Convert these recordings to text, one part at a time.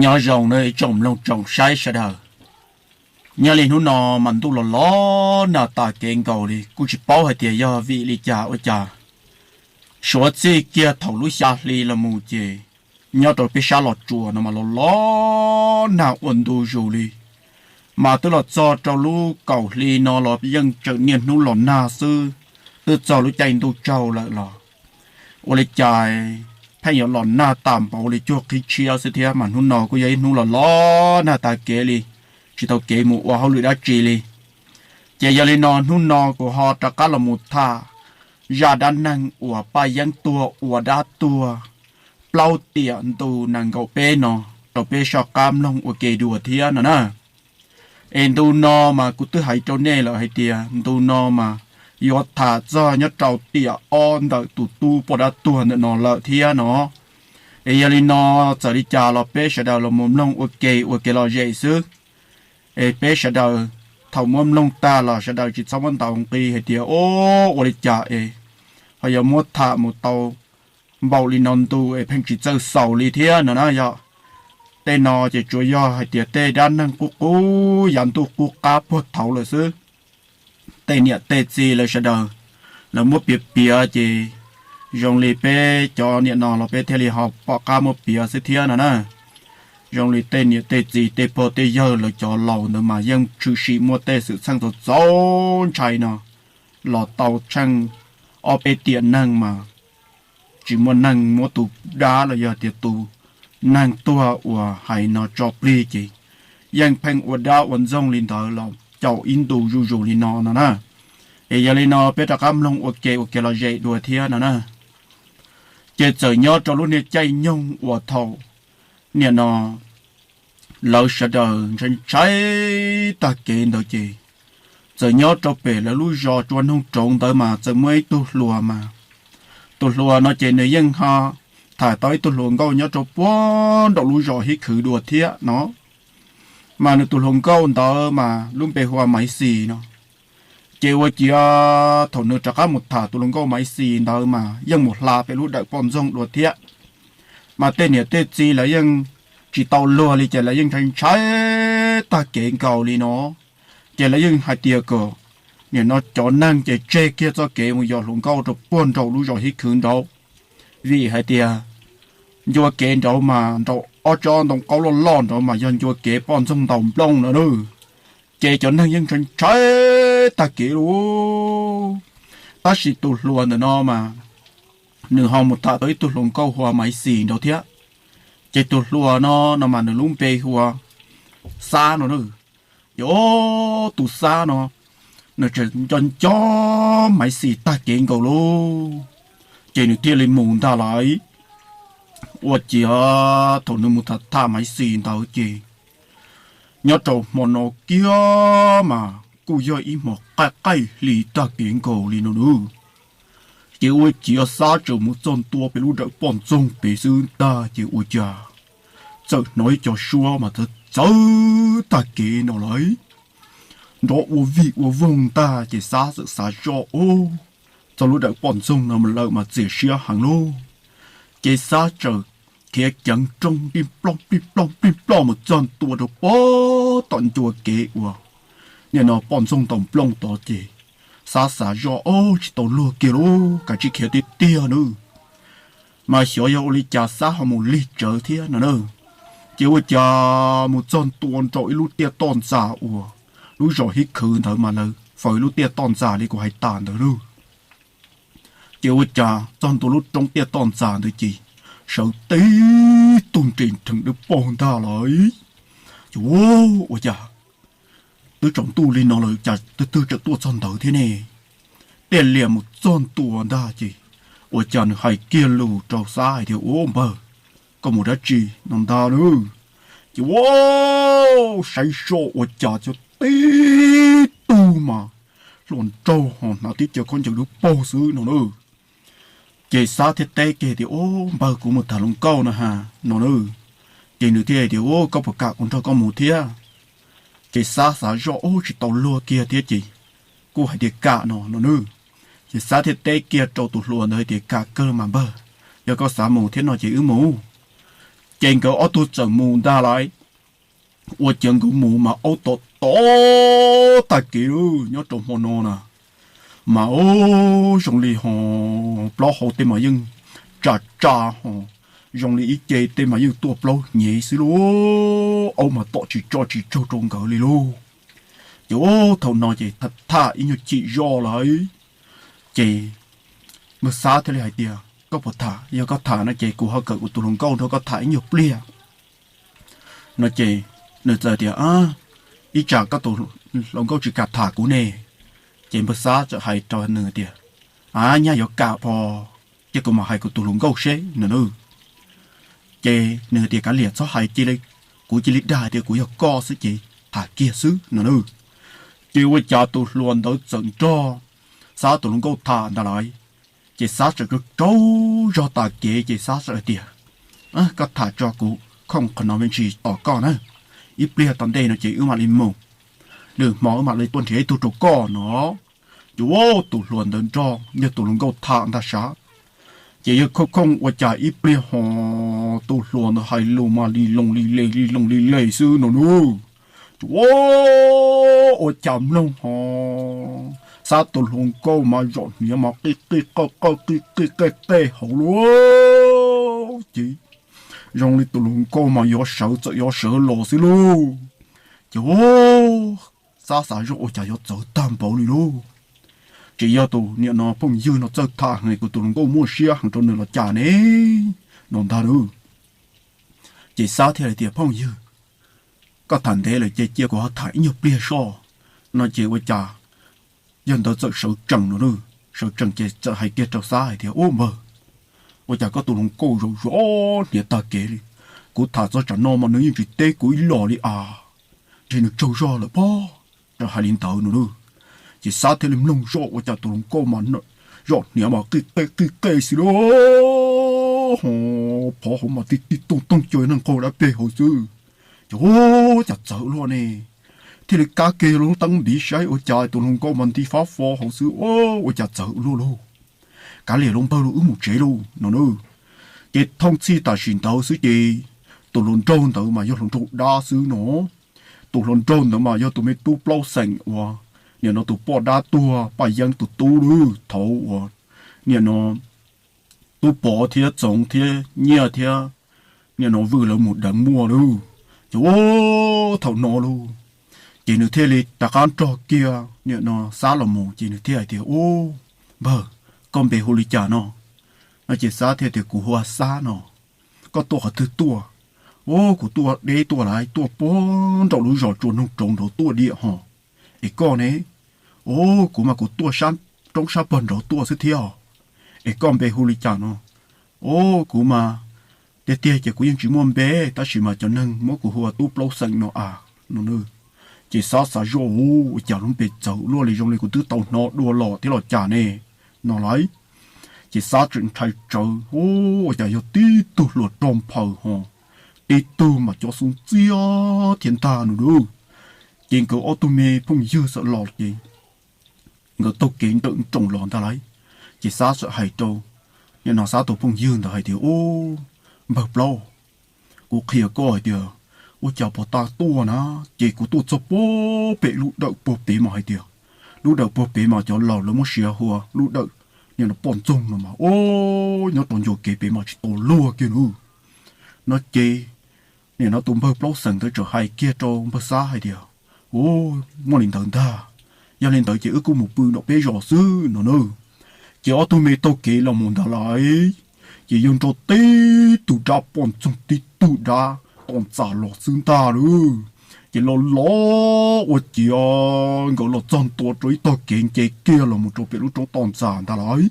Nyob zoo nawb ib tsoom mloog tsoom saib sawv daws. Nyob li hnub no mas ntuj los los nag tas kev nkaus li, kuj tsis paub hais tias yog vim li cas ua cas suav txij kiag thaum lub xya hli los mus ces nyob rau peb sab Los Tsuas no mas los los nag ua ntu zus li. Mas twb los txog rau lub kaum hli no los yeej tseem niaj hnub los nag xwb, twb txog lub caij ntuj tsaug lawm los ua li cas pheej yuav los nag tas npaum li cuag qhib tshiab xwb thiab. Mas hnub no kuj yog ib hnub los los nag tas kev li, tsis tau kev mus ua hauj lwm dab tsi li. Ces yog li no hnub no kuv ho rov qab los mus tham zaj dab neeg uas Paj Yeeb tuag ua dab tuag plaub tiam ntu nees nkaum peb no rau peb soj qab mloog ua ke dua thiab no na. Es ntu no mas kuv twb hais rau nej lawm hais tias ntu no mas yuav tham txog nyob rau tiam ob ntawm tus tub poj dab tuag ntawm no lawm thiab no. Es yog li no txawm li cas los peb sawv daws los mus mloog ua ke ua kev lom zem xwb. Es peb sawv daws thaum muab mloog tag los sawv daws tsis txhob muab ntaus nqi hais tias o, ua li cas es ho yuav muab tham mus tau npaum li no ntu es pheej tsis txawj xaus li thiab no na yog. Tej no ces tsuas yog hais tias tej dab neeg qub qub yav ntuj qub qab puag thaud lawm xwb. Tej niam tej txiv lawv sawv daws lawv muab piav piav ces zoo li peb cov niam no los peb thiaj li ho pom qab muab piav xwb thiab no na. Zoo li tej niam tej txiv tej pog tej yawg lawv cov laus ntawd mas yeej tshwm sim muaj tej xwm txheej txaus txaus ntshai no los tau tsheej ob peb tiam neeg mas tsis muaj neeg muab tus dab los yog tias tus neeg tuag uas hais no tso plig ces yeej pheej ua dab ua ntxoog li ntawd los caum ib ntu zuj zus li no no na. Es yog li no peb rov qab mloog ua ke ua kev lom zem dua thiab no na. Ces txawm nyob rau lub niag caij nyoog uas thaum niam no lawv sawv daws ntshai ntshai tag kev ntawd ces txawm nyob rau pem lawv lub zos tsua noog rauv ntawd mas txawm muaj ib tug hluas mas tus hluas no ces nws yeej ho tham tau ib tug hluas nkauj nyob rau puag nraum lub zos hib khwv dua thiab no. Mas nws tus hluas nkauj ntawd mas lub npe hu ua Maiv Xis no. Ces ua ciav thaum nws rov qab mus tham tus hluas nkauj Maiv Xis ntawd mas yeej mus hla pem lub dawm poj ntxoog dua thiab. Mas tej niam tej txiv lawv yeej tsis tau luag li ces lawv yeej ntshai ntshai tag kev nkaus li no. Ces lawv yeej hais tias kom nim no cov neeg ces tseg kiag txoj kev mus yos hluas nkauj rau puag nraum lub zos hib khwv nraud, vim hais tias ncua kev nraud mas nraum ob tsob ntoo qaub loj loj nraud mas yog ncua kev poj ntxoog ntaus nplooj no na. Ces cov neeg yeej ntshai ntshai tag kev lauj. Tab sis tus hluas ntawm no mas nws ho mus tham tau ib tug hluas nkauj hu ua Maiv Xis nraud thiab. Ces tus hluas no no mas nws lub npe hu ua Xab no na. Ces tus Xab no nws tseem nco nco Maiv Xis tag kev nkaus lauj. Ces nws thiaj li mus ntag lauj. Ua ciav thaum nws mus tham tham Maiv Xis ntawd ces nyob rau hmo no kiag mas kuj yog ib hmo qaij qaij hli tag kev nkaus li no na. Ces ua ciav Xab tseem mus txog ntua pem lub dawm poj ntxoog pem xwb ntag ces ua cas txawm hnov ib co suab mas txawv txawv tag kev no lauj. Nrov ua vij ua voog ntag ces Xab txawm xav zoj, o, txog lub dawm poj ntxoog no lawm mas txias siab heev lauj. Ces Xab txawm khiav ceev rooj nplij ploj nplij ploj nplij ploj mus txog ntua rau puag tom ncua kev uas nim no poj ntxoog ntaus nplooj tod ces Xab xav zoj, o, tsis tau luag kiag lauj, kav tsij khiav tiag tiag nawb. Mas xyov yog ua li cas Xab ho mus lig tsawv thiab no na. Ces ua cas mus txog ntua nraum ib lub tiaj toj ntxas uas lub zos hib khwv ntawd mas lawv faus ib lub tiaj toj ntxas li kuv hais tas ntawd lauj. Ces ua cas txog ntua lub roob tiaj toj ntxas ntawd ces sawv tib tug nres rhees dawb paug ntag lauj. Ces ua cas twb tsaus ntuj li no lawm cas twg twg tseem tuaj txog ntawd thiab ne. Tej lias mus txog ntua ntag ces ua cas nws hais kiag lus rau Xab hais tias, ua npawg, koj mus dab tsi no ntag lauj. Ces ua saib zoj ua cas tib tug mas hluas nraug ho hnav tib co khaub ncaws dawb paug xwb no na. Ces Xab thiaj teb kiag tias, ua npawg, kuv mus tham hluas nkauj no ha no na. Ces nws thiaj tias, ua koj puas kam kuv nrog koj mus thiab? Ces Xab xav zoj, ua tsis tau luag kiag thiab ces kuj hais tias kam no no na. Ces Xab thiaj teb kiag rau tus hluas ntawd hais tias, kam kawg mas npawg, yog koj xav mus thiab no ces wb mus. Ces nkawd ob tug txawm mus ntag lauj. Ua cas nkawd mus mas aub tom tom tag kev lawm nyob rau hmo no na, mas ub zoo li ho plaub hau tej mas yeej tsa tsa ho, zoo li ib ce tej mas yeej tuaj plaub hnyev xwb lauj. Aub mas tom tsis tso tsis tsaug rau nkawd li lauj. Ces ub thaum no ces tham ib nyuag chim zoj lawm, ces npawg Xab thiaj li hais tias, Koj puas tham? Yog koj tham no ces kuv ho kawm kuv tus hluas nkauj nrog koj tham ib nyuag pliag. No ces nws txawm tias, Ib tsam koj tus hluas nkauj tsis kam tham kuv ne. Ces npawg Xab txawm hais rau nws tias, A, nyaj yuav kam pho, ces kuv mam hais kuv tus hluas nkauj seb no na. Ces nws tias, Kav liam, txhob hais, kuv cia li dag tias kuv yog koj xwb ces tham kiag xwb no na. Ces ua cas tus hluas ntawd txawm nrog Xab tus hluas nkauj tham ntag lauj. Ces Xab txawm rau rau zog tas kev ces Xab txawm hais tias, Koj tham tso, kuv khoom qhov no me ntsis tos koj na, ib pliag tom ntej no ces wb mam li mus, lwm hmo wb mam li tuaj nrhiav ib tug rau koj no. Ces ua tus hluas ntawd nrog yawg tus hluas nkauj tham ntag sav. Ces yawg khooj khooj ua cas ib pliag ho tus hluas ntawd hais lus mas li loo li le li loo li le xwb no nawb. Ces ua ua cas mloog ho Xab tus hluas nkauj mas zom hniav mas qij qij qawj qawj qij qij qej qej hauv lauj. Ces zoo li tus hluas nkauj mas yuav sawv txawm yuav sawv los xwb lauj. Ces Xab xav zoj ua cas yuav txawv tag npaum li lauj. Ces yog tus niam no phooj ywg no txawj tham heev, kuv tus hluas nkauj muaj siab heev rau nws los cas ne, no ntag lauj. Ces Xab thiaj hais tias, Phooj ywg, koj tham ntev lawm ces cia kuv ho tham ib nyuag pliag soj. No ces ua cas yawg ntawd txawm sawv tsees no, sawv tsees ces txawm hais kiag rau Xab hais tias, Ub npawg, ua cas koj tus hluas nkauj zom zom hniav tag kev li? Kuv tham txog tsam no mas nws yeej tsis teb kuv ib los li as. Ntshe nws tsaug zog lawm pob. Txawm hais li ntawd no lauj. Ces Xab thiaj li mloog zoj ua cas tus hluas nkauj mas zom hniav mas qij qej qij qej xwb lauj. Phov hauv mas tib tib tooj tooj cuag neeg qaug dab peg hauv xwb. Ces ua cas txawv luaj ne, thiaj li kab kiag lub teeb npiv saib ua cas tus hluas nkauj mas nti fab fo hauv xwb, ua cas txawv luaj lauj. Kav liam lauj npawg lauj, wb mus tsev lauj no na. Ces thooj txhij tam sim ntawd xwb ces tus hluas nraug ntawd mas yog hluas nraug dab xwb no. Tus hluas nraug ntawd mas yog tus me tub plaub xeem uas nim no tus poj dab tuag Paj Yeeb tus tub lawm, thaum uas nim no Tub Pov thiab Txoov thiab Nyiaj thiab nim no Vwj lawv mus deev muaj lauj. Ces ua thaum no lauj, ces nws thiaj li rov qab nrog kiag nim no Xab los mus ces nws thiaj hais tias, Ub npawg, koj npe hu li cas no? No ces Xab thiaj tias, Kuv hu ua Xab no. Koj tuaj qhov twg tuaj? Ub, kuv tuaj deb tuaj lawm, tuaj puag nraum lub zos Tsua Noog Roob nraud tuaj diam ho. Es koj ne? Ub, kuv mas kuv tuaj sab roob sab pog nraud tuaj xwb thiab. Es koj npe hu li cas no? Ub, kuv mas tiag tiag ces kuv yeej tsis muaj npe, tab sis mas cov neeg muab kuv hu ua Tub Plaub Xeem no as no. Ces Xab xav zoj, Ub, ua cas lub npe txawv luaj li, zoo li kuv twb tau hnov dua los thiab los cas ne? No lauj. Ces Xab tseem ntshai tsawv, Ub, ua cas yog tib tug hluas rog nphaws ho, tib tug mas cov xub ntxiab thiab ntag no lauj. Ces nkawd ob tug me phooj ywg txawm los ces nkawd taug kev nrawm nroos los ntag lauj. Ces Xab txawm hais rau nim no Xab tus phooj ywg ntawd hais tias, Ub, npawg Plaub, kuv qhia koj hais tias ua cas puag ta tuaj na, ces kuv tuaj txog puag pem lub dawm puag pem mas hais tias, lub dawm puag pem mas cov laus lawv muab siav hu ua lub dawm nim no poj ntxoog no mas, ub, nyob rau ncua kev pem mas tsis tau luag kiag lauj. No ces nim no tus npawg Plaub Xeem ntawd txawm hais kiag rau npawg Xab hais tias, Ub, muaj li ntawd ntag, yog li ntawd ces wb kuj mus pw nram peb zos xwb no na. Ces ob tug me taug kev los mus ntag lauj, ces yog nrog tib tug dab poj ntxoog tib tug dab toj ntxas los xwb ntag lauj. Ces los los ua ciav nkawd los txog ntua rau ib tog kev nce kiag los mus rau pem lub roob toj ntxas ntag lauj.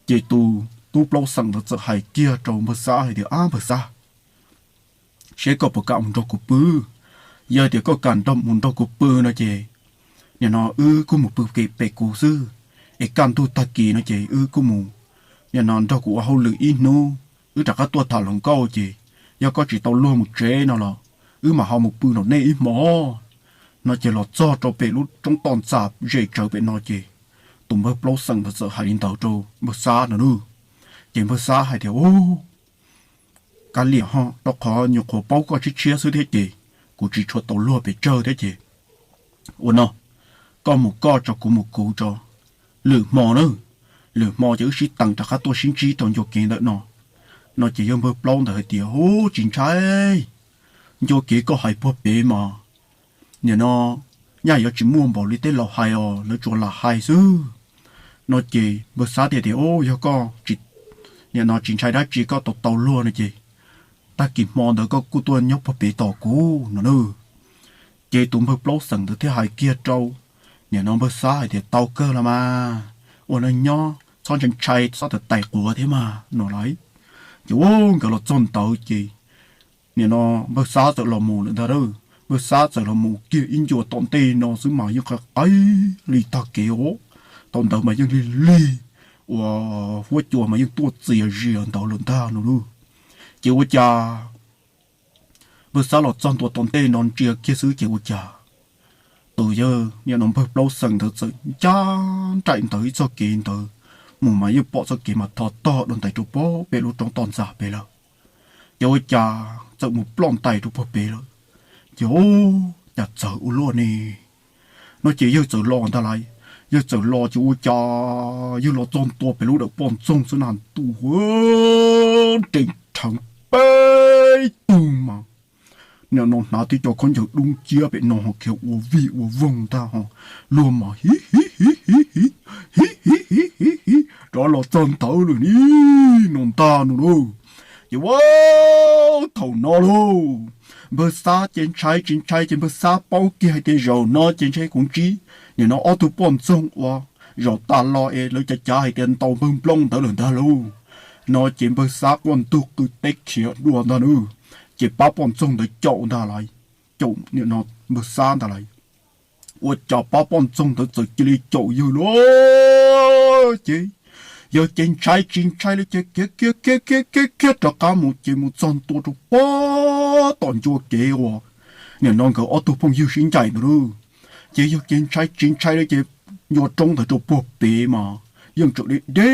Ces tus tub Plaub Xeem ntawd txawm hais kiag rau npawg Xab hais tias, Ab npawg Xab, seb koj puas kam mus nrog kuv pw. Yog tias koj kam mus nrog kuv pw no ces nim no wb kuj mus pw pem kuv xwb, es kaj ntug tag kis no ces wb kuj mus nim no nrog kuv ua hauj lwm ib hnub, wb rov qab tuaj tham hluas nkauj ces yog koj tsis tau luag mus tsev no los wb mam ho mus pw nram nej ib hmo. No ces los txog rau pem lub roob toj ntxas zem tsawv pem no ces tus npawg Plaub Xeem ntawd txawm hais li ntawd rau npawg Xab no lauj. Ces npawg Xab hais tias, Ub, kav liam ho, rau qhov nyuam qhuav paub koj tshiab tshiab xwb thiab ces kuv tsis tshua tau luag pes tsawg thiab ces ua no, koj mus koj tso, kuv mus kuv tso, lwm hmo na, lwm hmo ces wb sib teem rov qab tuaj sib ntsib rau ncua kev ntawm no. No ces yawg npawg plaub ntawd hais tias, Ub, tsis ntshai, ncua kev koj hais puag pem mas nim no nyaj yuav tsis muaj npaum li tej laus hais os, lawv tsuas lam hais xwb. No ces npawg Xab tias, Ub, yog koj nim no tsis ntshai dab tsi, koj tau tau luag no ces tag kis hmo ntawd koj kuj tuaj nyob puag pem tos kuv no na. Ces tus npawg plaub xeem ntawd thiaj hais kiag rau nim no npawg Xab hais tias, Tau kawg los mas, ua neej nyob txhob ntshai ntshai, txhob tawm tais quav thiab mas no lauj. Ces ub, nkawd los txog ntawd ces nim no npawg Xab txawm los mus lawm ntag lauj. Npawg Xab txawm los mus kiag ib ncua tom ntej no xwb mas yeej qaim qaim li tag kev os. Thaum ntawd mas yeej lig lig, uas huab cua mas yeej tuaj txias zias ntawd lawm ntag no lauj. Ces ua cas npawg Xab los txog ntua tom ntej no ntsia kiag xwb ces ua cas tus yawg nim no npawg plaub xeem ntawd txawm ncaj nraim ntawd ib txoj kev ntawd mus mas yeej pom txoj kev mas tho tog dua ntais rau puag pem lub roob toj ntxas pem lawm. Ces ua cas txawm mus ploj ntais rau puag pem lawm. Ces ub, cas txawv ua luaj ne. No ces yawg txawm los ntag lauj. Yawg txawm los ces ua cas yawg los txog ntua pem lub dawm poj ntxoog xwb na, ntuj, nrees rheev peb tug mas nim no hnav tib co khaub ncaws dub nciab pem no ho khiav ua vij ua voog ntag ho, luag mas hiv hiv hiv hiv hiv hiv hiv hiv hiv hiv rov los txog ntawd lawm ni no ntag no lauj. Ces ua thaum no lauj, npawg Xab ces ntshai tsis ntshai ces npawg Xab paub kiag hais tias zaum no ces ntshe kuv ntsib nim no ob tug poj ntxoog uas zaum tas los es lawv cav cav hais tias ntaus npawg Nplooj ntawd lawm ntag lauj. No ces npawg Xab quaj ntug qw teb khiav dua ntag na. Ces pab poj ntxoog ntawd caum ntag lauj, caum nim no npawg Xab ntag lauj. Ua cas pab poj ntxoog ntawd txawm cia li caum yawg lauj. Ces yawg ces ntshai tsis ntshai li ces khiav khiav khiav khiav khiav khiav rov qab mus ces mus txog ntua rau puag tom ncua kev uas nim no nkawd ob tug phooj ywg sib ncaim ntawd lauj. Ces yawg ces ntshai tsis ntshai li ces ncua roob ntawd rau puag pem mas yeej tseem deb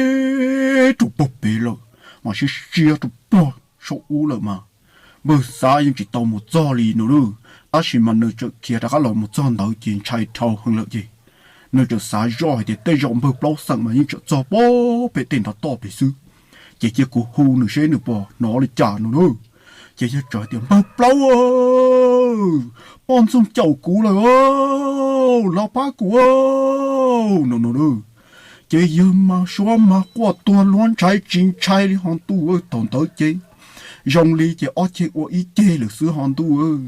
deb rau puag pem lawm, mas siab siab rau puag saum ub lawm mas npawg Xab yeej tsis tau mus txog li no lauj. Tab sis mas nws tseem khiav rov qab los mus txog ntawd ces ntshai dhau heev lawm ces nws tseem xav zoj hais tias tej zaum npawg plaub xeem mas yeej tseem txog puag pem tej nrov toj pem xwb. Ces cia kuv hu nws seb nws puas hnov li cas no lauj. Ces yawg txawm hais tias, Npawg plaub, poj ntxoog caum kuv lawm, los pab kuv no no lauj. Ces yawg mas suab mas quaj tuag luag ntshai tsis ntshai li ho ntuj, thaum ntawd ces zoo li ces ob ceg ua ib ceg lawm xwb ho ntuj.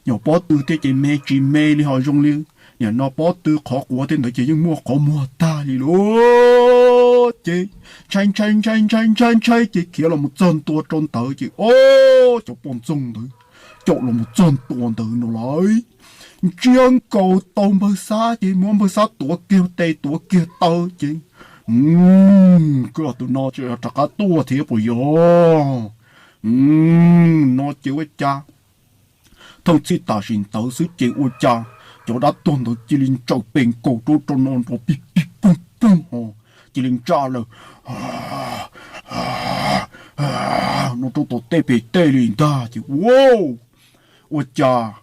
Nyuam pob tw thiab ces me tsis me li ho zoo li nim no pob tw qhov quav tej ntawd ces yeej muaj qhov muag tag li lauj. Ces ntshai ntshai ntshai ntshai ntshai ntshai ces khiav los mus txog ntua rau ntawd ces o, cov poj ntxoog ntawd caum los mus txog ntua ntawd no lauj. Ntsia nkaus tau npawg Xab ces muab npawg Xab tuav kiag tes tuav kiag taw ces, Koj tus no rov qab tuaj thiab puas yog? No ces ua cas thooj txhij tam sim ntawd xwb ces ua cas cov dab tuag ntawd cia li ntsaws pes nkaus rau rau no nrov pig pig poog poog ho, cia li ntsaj lawm no rau tom tej pem tej li ntag ces ua, ua cas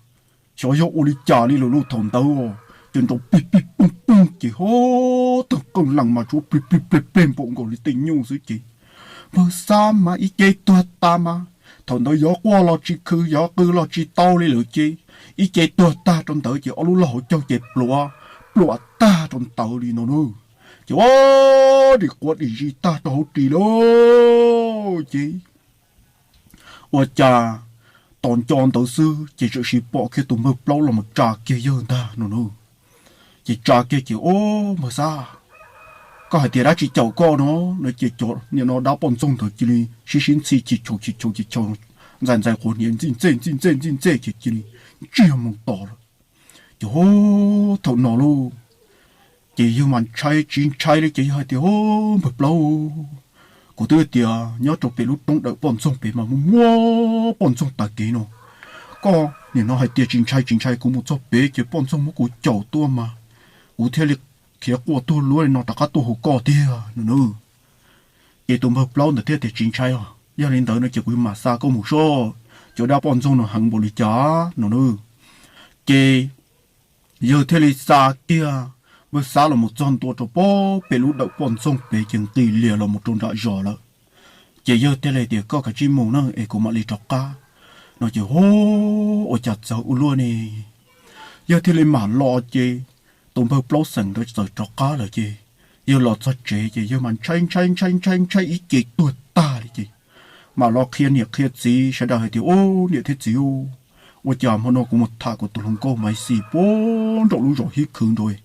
xyov yog ua li cas li lawm lauj. Thaum ntawd ces nrov pig pig poog poog ces ho, tag qeej lees mas tsuav plig plig pleg pleg npaum nkaus li tej nyuj xwb ces npawg Xab mas ib ce tuag tas mas, thaum ntawd yov quaj los tsis khwv yov qw los tsis tau li lawm ces ib ce tuag tag rau ntawd ces ob lub laj hauv caug ces pluav pluam tag rau ntawd li no na. Ces ua, dim quav dim zis tag rau hauv ris lauj ces ua cas tos nco ntawd xwb ces txawm sis pom kiag tus npawg plaub los mus tsa kiag yawg ntag no na. Ces tsa kiag ces, Ob, npawg Xab, koj hais tias dab tsi caum koj no? No ces cov nim no dab poj ntxoog ntawd cia li sib sib ntxhi chis chaus chis chaus chis chaus, ntxais ntxais quav hniav ntxij ntxej ntxij ntxej ntxij ntxej ces cia li ntsiag mus tos lawm. Ces thaum no lauj, ces yawg mas ntshai tsis ntshai li ces yawg hais tias, Ob, npawg plaub, kuv twb tias nyob rau pem lub roob dawm poj ntxoog pem mas muaj muaj poj ntxoog tas kev no. Koj nim no hais tias tsis ntshai tsis ntshai, kuv mus txog pem ces poj ntxoog muab kuv caum tuaj mas kuv thiaj li khiav quaj tuag luab li no rov qab tuaj hu koj tiag no na. Ces tus npawg plaub ntawd thiaj tias, Tsis ntshai os. Yog li ntawd no ces kuv mam xa koj mus soj, cov dab poj ntxoog no heev npaum li cas no na. Ces yawg thiaj li xa kiag npawg Xab los mus txog ntua rau pem lub dawm poj ntxoog pem ces nqis lias los mus rau nram zos lawm. Ces yawg thiaj li tias, Koj kav tsij mus na es kuv mam li rov qab no ces hu, ua cas txawv ua luaj ne. Yawg thiaj li mam los ces tus npawg Plaub xeem ntawd txawm rov qab lawm ces yawg los txog tsev ces yawg mas ntshai ntshai ntshai ntshai ntshai ib ce tuag tag li ces mam los qhia niam qhia txiv sawv daws hais tias, Ub, niam thiab txiv, ua cas hmo no kuv mus tham kuv tus hluas nkauj Maiv Xis puag nraum lub zos Hib Khwv nraud,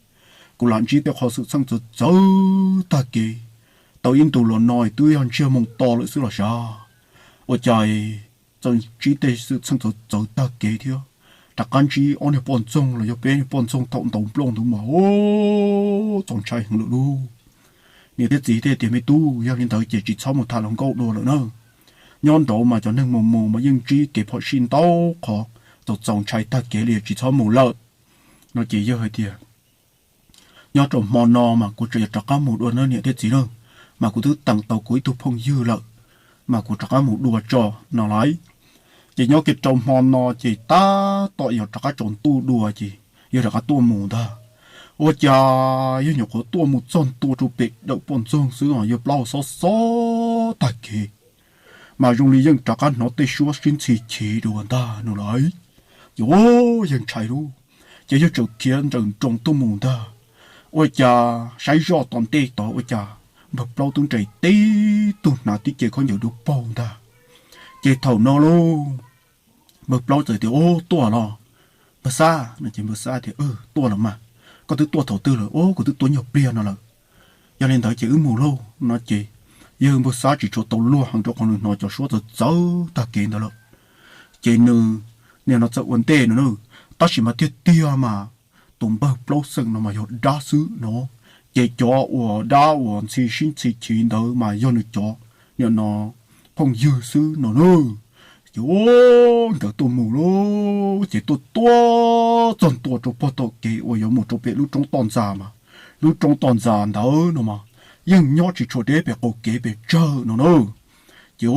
kuv lam ntsib tej qhov xwm txheej txawv txawv tag kev. Tau ib ntus los no twb yog ntsiag moo to lawm xwb los sav. Ua cas txawm ntsib tej xwm txheej txawv txawv tag kev thiab. Rov qab ntsib ob niag poj ntxoog los yog peb niag poj ntxoog thaum ntaus nplooj ntawd mas, o, txaus ntshai heev lawm lauj. Niam thiab txiv thiaj tias, Me tub, yog li ntawd ces tsis txhob mus tham hluas nkauj dua lawm na. Nyob nraud mas cov neeg mus mus mas yeej ntsib kev phom sij ntau qhov, txaus txaus ntshai tag kev li, tsis txhob mus lawm. No ces yawg hais tias, Nyob rau hmo no mas kuv tseem yuav rov qab mus dua na niam thiab txiv na, mas kuv twb teem tau kuv ib tug phooj ywg lawm, mas kuv rov qab mus dua tso no lauj. Ces nyob kiag rau hmo no ces tab tom yog rov qab tsaus ntuj dua ces yawg rov qab tuaj mus ntag. Ua cas yawg nyuam qhuav tuaj mus txog ntua rau pem dawm poj ntxoog xwb os, yawg plaub xob xob tag kev, mas zoo li yeej rov qab hnov tej suab sib ntxhi chiv dua ntag no lauj. Ces ua yawg ntshai lauj, ces yawg txawm khiav nrawm nroos tuaj mus ntag. Ua cas saib zoj tom ntej tod ua cas npawg plaub twb nres tib tug hnav tib ce khaub ncaws dub paug ntag. Ces thaum no lauj, npawg plaub txawm tias, Ub, tuaj los npawg Xab? No ces npawg Xab tias, Tuaj los mas, koj twb tuaj thaum twg lawm? Ub, kuv twb tuaj nyuag pliag no lawm. Yog li ntawd ces wb mus lauj. No ces yawg npawg Xab tsis tshua tau luag heev rau qhov nws hnov cov suab txawv txawv tag kev ntawd lawm. Ces nws nim no txawm ua ntej no na, tab sis mas tiag tiag mas tus npawg plaub xeem no mas yog dab xwb no. Ces cov uas dab uas ntxhi sib ntxhi chiv ntawd mas yog nws cov nim no phooj ywg xwb no na. Ces nkawd tuaj mus lauj, ces tuaj tuaj txog ntua rau pog tom kev uas yuav mus rau pem lub roob toj ntxas mas, lub roob toj ntxas ntawd no mas yeej nyob tsis tshua deb pem qaum kev pes tsawg no na. Ces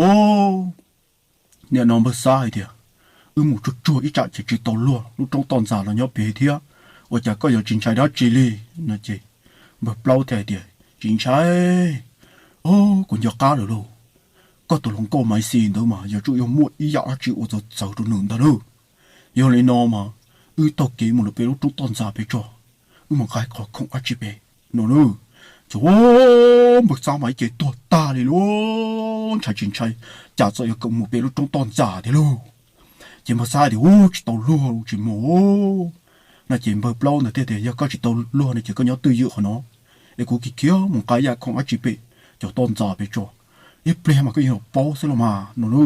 nim no npawg Xab hais tias, Wb mus tsuag tsuag ib tsam ces tsis tau luag, lub roob toj ntxas los nyob pem thiab, ua cas koj yuav tsis ntshai dab tsi li? No ces npawg plaub thiaj hais tias, Tsis ntshai, kuv nco qab lawm lauj. Koj tus hluas nkauj Maiv Xis ntawd mas yuav tsum yog muaj ib yam dab tsi uas txawv txawv rau nws ntag lauj. Yog li no mas wb taug kev mus lawm pem lub roob toj ntxas pem tso, wb mus nqa qhov khoom dab tsi pem no na. Ces npawg Xab mas ib ce tuag tag li lauj, ntshai tsis ntshai, cas txawm yuav kom mus pem lub roob toj ntxas thiab lauj. Ces npawg Xab tias, Ub, tsis tau luag, tsis mus. No ces npawg plaub ntawd thiaj tias, Yog koj tsis tau luag no ces koj nyob twj ywm qhov no, es kuv kiv khiav mus nqa ib yam khoom dab tsi pem cov toj ntxas pem tso, ib pliag mas koj yeej yuav paub xwb los mas no na.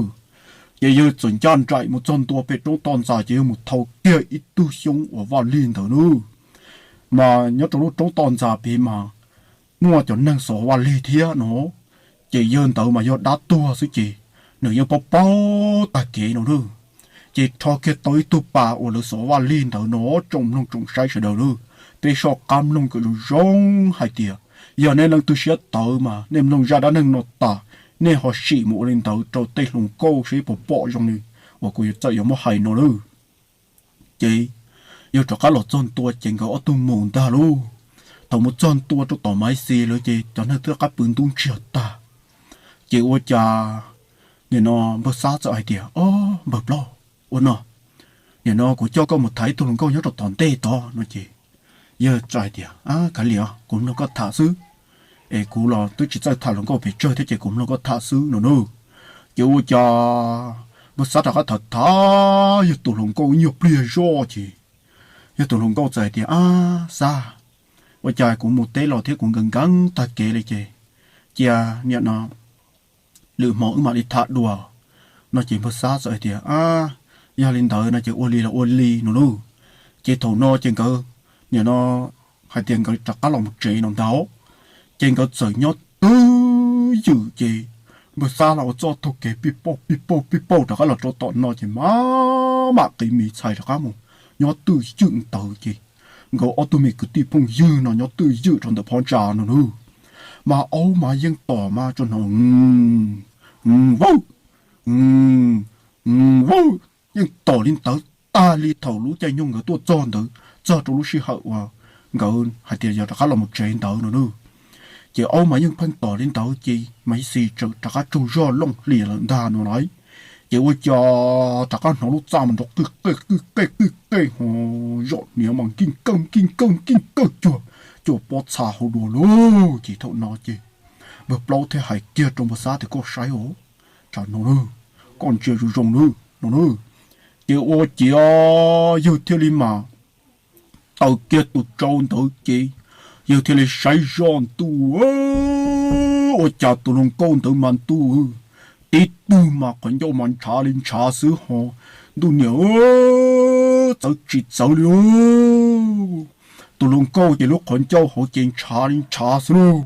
Ces yawg txawm ncaj nraim mus txog ntua pem roob toj ntxas ces yawg mus thau kiag ib tug xyoob uas vaj lig ntawd na. Mas nyob rau lub roob toj ntxas pem mas muaj cov neeg xov vaj lig thiab no, ces yawg ntawd mas yog dab tuag xwb ces nws yeej paub paub tag kev no na. Ces rho kiag tau ib tug pas uas lawv xov vaj lig ntawd no, tsoom mloog tsoom saib sawv daws na, peb soj qab mloog kom zoo zoo hais tias, yog nej leej twg siab tawv mas nej mloog zaj dab neeg no tas, nej ho sim mus ua li ntawd rau tej hluas nkauj seb puas pom zoo li uas kuv txawm yuav muab hais no lauj. Ces yawg rov qab los txog ntua ces nkawd ob tug mus ntag lauj. Thaum mus txog ntua rau tom Maiv Xis lawm ces cov neeg twb rov qab pw ntub ntsiag tag. Ces ua cas nim no npawg Xab txawm hais tias, Ob, npawg plaub, ua no, nim no kuv coj koj mus tham ib tug hluas nkauj nyob rau tom ntej tod no ces yawg txawm hais tias, Kav liam, kuv mloog koj tham xwb, es kuv los twb tsis txawj tham hluas nkauj pes tsawg thiab ces kuv mloog koj tham xwb no na. Ces ua cas npawg Xab rov qab tham tham yawg tus hluas nkauj ib nyuag pliag zoj ces yawg tus hluas nkauj txawm hais tias, Ab Xab, ua cas kuv mus teb los thiab kuv nkees nkees tag kev li ces cia nim no lwm hmo wb mam li tham dua. No ces npawg Xab txawm hais tias, Ab, yog li ntawd no ces ua li los ua li no lauj. Ces thaum no ces nkawd nim no hais tias nkawd rov qab los mus tsev no ntag. Ces nkawd txawm nyob twj ywm ces npawg Xab los ua txoj taug kev pij pauj pij pauj pij pauj rov qab los rau tom no ces maj mam qiv mis txhais rov qab mus nyob twj ywm ntawd ces nkawd ob tug me kwv tij phooj ywg no nyob twj ywm rau ntawm phab ntsa no na. Mas aub mas yeej tom mas tsuas hnov vauv Yeej tom li ntawd tag li thaum lub caij nyoog nkawd tuaj txog ntawd, txog rau lub sij hawm uas nkawd hais tias yog rov qab los mus tsev ntawd no na. Ces aub mas yeej pheej tom li ntawd ces Maiv Xis txawm rov qab tsaug zog looj hlias lawm ntag no lauj. Ces ua cas rov qab hnov lub txaj mas nrov qij qej qij qej qij qej ho, zom hniav mas nkij kawg nkij kawg nkij kawg cuag cua pob txha hauv dua lauj. Ces thaum no ces npawg Plaub thiaj hais kiag rau npawg Xab tias, koj saib os, tsam no na, koj ntsia zoo zoo na, no na. Ces ua ciav yawg thiaj li mam taws kiag tus tsau ntawd ces yawg thiaj li saib zoj ntuj, ua cas tus hluas nkauj ntawd mas ntuj, tib tug mas qhov ncauj mas ntshav li ntshav xwb ho, ntuj niam, txawv tsis txawv li lauj. Tus hluas nkauj ces lub qhov ncauj hauv ces ntshav li ntshav xwb lauj.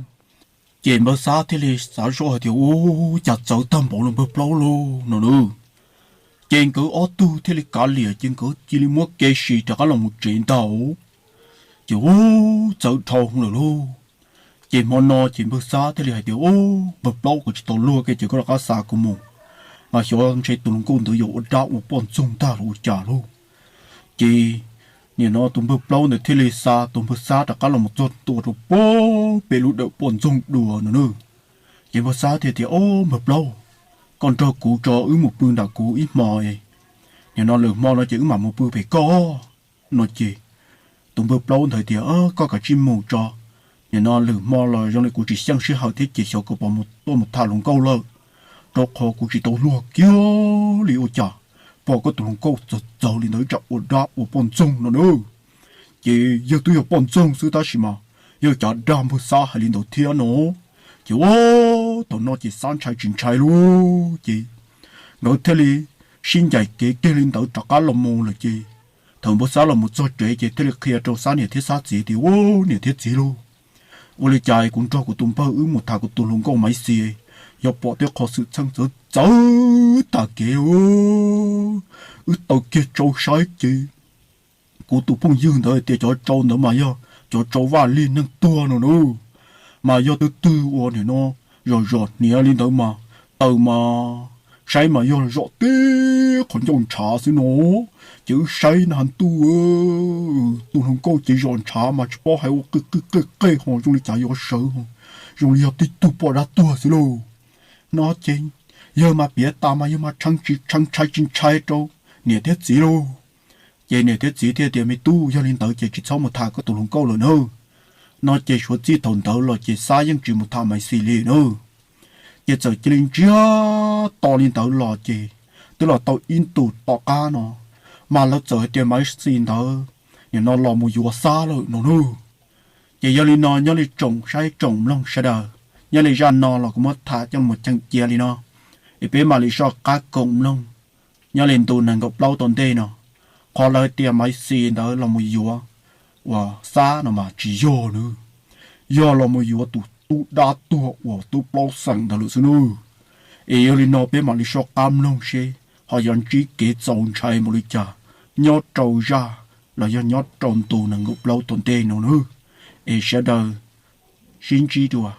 Ces npawg Xab thiaj li xav zoj hais tias, ua cas txawv tag npaum los npawg Plaub lauj no na. Ces nkawd ob tug thiaj li kav liam ces nkawd cia li muab kev siv rov qab los mus tsev ntag. Ces ua txawv dhau lawm lauj. Ces hmo no ces npawg Xab thiaj li hais tias, o, npawg Plaub, kuv tsis tau luag kiag ces koj rov qab xa kuv mus, mas xyov ntshe tus hluas nkauj ntawd yuav ua dab ua poj ntxoog ntag los ua cas lauj. Ces nim no tus npawg Plaub ntawd thiaj li xa tus npawg Xab rov qab los mus txog ntua rau pem lub dawm poj ntxoog dua no na. Ces npawg Xab thiaj tias, o, npawg Plaub, koj nrog kuv tso, wb mus pw nram kuv ib hmo, nim no lwm hmo no ces wb mam mus pw pem koj no ces tus npawg Plaub ntawd tias, koj kav tsij mus tso, nim no lwm hmo los zoo li kuv tsis xyeej sij hawm thiab ces xyov kuv puas tuaj mus tham hluas nkauj lawm, rau qhov kuv tsis tau luag kiag li ua cas pom koj tus hluas nkauj txawv txawv li ntawd tsam ua dab ua poj ntxoog no na. Ces yawg twb yog poj ntxoog xwb tab sis mas yawg cav dag npawg Xab hais li ntawd thiab no. Ces ua thaum no ces Xab ntshai tsis ntshai lauj, ces nkawd thiaj li sib ncaim kev kiag li ntawd rov qab los mus lawm ces thaum npawg Xab los mus txog tsev ces thiaj li qhia rau Xab niam thiab Xab txiv tias, ua niam thiab txiv lauj, ua li cas kuv nrog kuv tus npawg wb mus tham kuv tus hluas nkauj Maiv Xis, yog pom tej qhov xwm txheej txawv txawv tag kev, wb taws kiag tsau saib ces kuv tus phooj ywg ntawd tias cov tsau ntawd mas yog cov tsau vaj lig neeg tuag no na, mas yog twg twg uas nim no zom zom hniav li ntawd mas taws mas saib mas yog zom tib qhov ncauj ntshav xwb no. Ces wb saib na has ntuj, tus hluas nkauj ces zom ntshav mas tsis paub hais ua qij qij qej qej ho zoo li cas yuav sawv ho, zoo li yog tib tug poj dab tuag xwb lauj. No ces yawg mas piav tas mas yawg mas tshee tshee ntshai tsis ntshai rau niam thiab txiv lauj. Ces niam thiab txiv thiaj tias, me tub, yog li ntawd ces tsis txhob mus tham koj tus hluas nkauj lawm nawb. No ces suav txij thaum ntawd los ces Xab yeej tsis mus tham Maiv Xis li nawb. Ces txawm cia li ntsiag to li ntawd los ces twb los tau ib ntus tom qab no, mas lawv txawm hais tias Maiv Xis ntawd nim no los mus yuav Xab lawm no nawb. Ces yog li no nyob li tsoom saib tsoom mloog sawv daws, nyob li zaj no los kuv muab tham coj mus cheem cia li no, es peb mam li soj qab koom mloog nyob li ntu nees nkaum plaub tom ntej no. Qhov lawv tias Maiv Xis ntawd los mus yuav uas Xab no mas tsis yog nawb, yog los mus yuav tus tub dab tuag uas tub plaub xeem ntawd lawm xwb nawb. Es yog li no peb mam li soj qab mloog seb ho yuav ntsib kev txaus ntshai npaum li cas nyob rau zaj los yog nyob rau ntu nees nkaum plaub tom ntej no nawb. Es sawv daws sib ntsib dua.